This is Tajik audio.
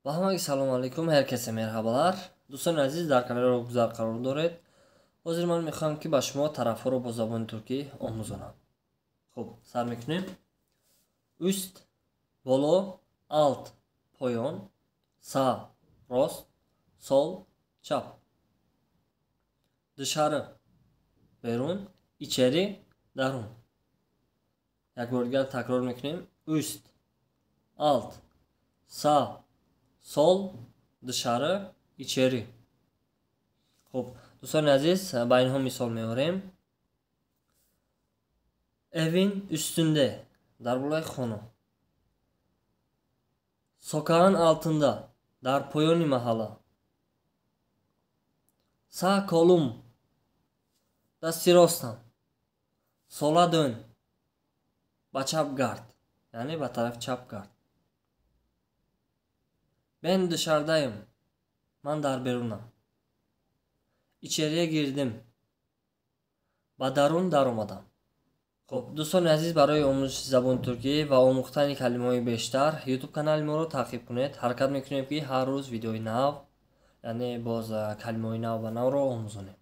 Ба ҳамагӣ салому алайкум, herkese merhabalar. Дӯстони азиз, дар канали Роҳгузар қарор доред. Ҳозир ман мехоҳам, ки ба шумо тарафҳоро бо забони туркӣ омӯзонам. Хуб, сар мекунем. Üst боло, alt поён, sağ рост, sol чап. Dışarı берун, içeri дарун. Як бор дигар такрор мекунем: üst, alt, sağ, sol, dışarı, içeri. Хуб, дӯстони азиз, ба инҳо мисол меорем. Evin üstünde дар болои хона, sokağın altında дар поёни маҳалла, sağ kolum дасти ростам, sola dön ба чап гард, яъне ба тарафи чап гард. Ben dışarıdayım ман дар берунам. İçeriye girdim ба дарун даромадам. Хуб, дӯстони азиз, барои омӯзиши забони туркӣ ва омӯхтани калимаҳои бештар Ютуб канали моро таъқиб кунед. Ҳаракат мекунем, ки ҳар рӯз видеои нав, яъне боз калимаҳои нав ба навро омӯзонем.